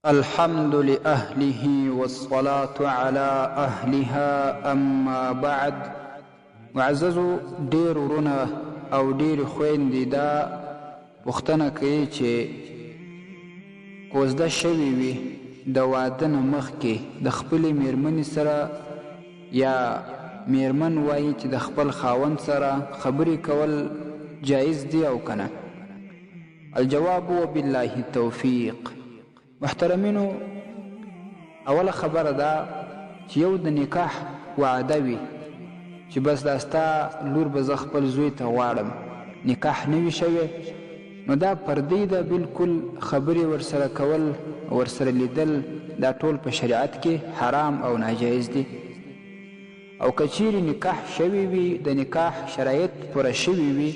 الحمد لأهله والصلاة على أهلها أما بعد. معززو ډېر ورونه او ډېرې خویندې دا پوښتنه کوي چې کوزده شوې وي د واده نه مخکې د خپلې میرمنې سره یا میرمن وایي چې د خپل خاوند سره خبرې کول جایز دي او که نه؟ الجواب وبالله التوفیق. محترمینو، اوله خبره دا چې یو د نکاح وعده وي چې بس دا ستا لور به زه خپل زوی ته غواړم، نکاح نه وي شوې، نو دا پردۍ ده بالکل، خبرې ورسره کول، ورسره لیدل، دا ټول په شریعت کې حرام او ناجایز دي. او که چیرې نکاح شوې وي، د نکاح شرایط پوره شوي وي،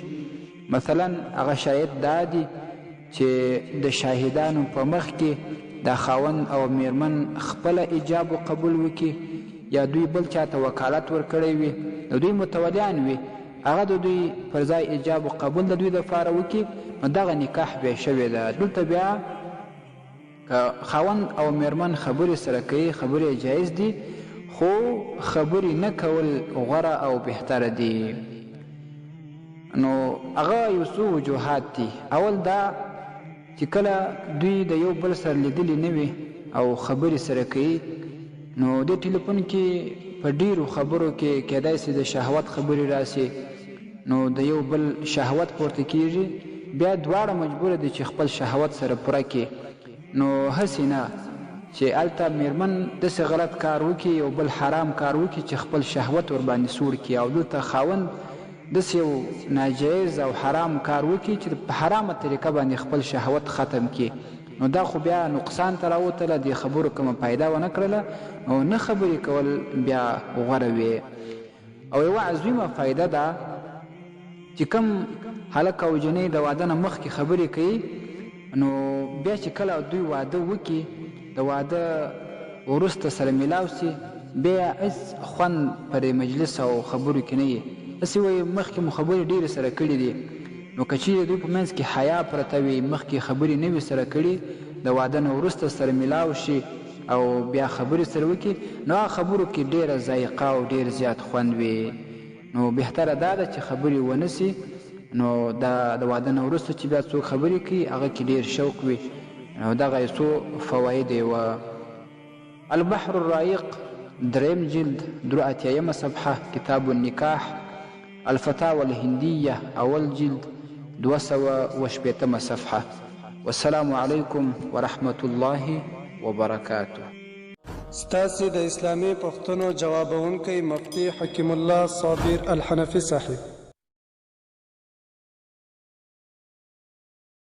مثلا هغه شرایط دا دي چې د شاهدانو په مخ کې دا خاوند او میرمن خپله ایجاب و قبول وکړي، یا دوی بل چاته وکالت ورکړی وي، د دوی متولیان وي، هغه د دوی پر ځای ایجاب و قبول د دوی دپاره وکړي، نو دغه نکاح بیا شوې ده. دلته بیا که خاوند او میرمن خبرې سره کوي، خبرې یې جایز دي، خو خبرې نه کول غوره او بهتره دي. نو هغه یو څو وجوهات دي. اول دا چې کله دوی د یو بل سره لیدلي نه وي او خبرې سره کوي، نو دې ټلیفون کې په ډیرو خبرو کې کیدای شي د شهوت خبرې راسي، نو د یو بل شهوت پورته کیږي، بیا دواړه مجبور دي چې خپل شهوت سره پوره کړي. نو هسې نه چې هلته میرمن داسې غلط کار وکړي، یو بل حرام کار وکړي چې خپل شهوت ورباندې سوړ کړي، او دلته خاوند داسې یو ناجایز او حرام کار وکړي چې په حرامه طریقه باندې خپل شهوت ختم کړي، نو دا خو بیا نقصان ته راوتله، دې خبرو کومه فایده ونه کړله، نو نه خبرې کول بیا غوره وي. او یوه عظیمه فایده ده چې کوم هلک او جنۍ د واده نه مخکې خبرې کوي، نو بیا چې کله دوی واده وکړي، د واده وروسته سره ملاو سي، بیا هیڅ خوند پر مجلس او خبرو کې نه وي. هسې وایي مخکې مو خبرې ډېرې سره کړې دي. نو که چیرې دوی په منځ کې حیا پرته وي، مخکې خبرې نه وي سره کړي، د واده نه وروسته سره ملاو شي او بیا خبرې سره وکړي، نو هغه خبرو کې ډېره ذایقه او ډېر زیات خوند وي. نو بهتره دا ده چې خبرې ونه سي، نو دا د واده نه وروسته چې بیا څوک خبرې کوي هغه کې ډېر شوق وي. نو دغه یې څو فواید یې وه. البحر الرایق دریم جلد 83مه صفحه، کتاب النکاح، الفتاوى الهندیه اول جلد 260مه صفحه. والسلام علیکم ورحمة الله وبرکاته. ستاسې د اسلامي پوښتنو جوابونکی مفتي حکیم الله صابر الحنفي صاحب.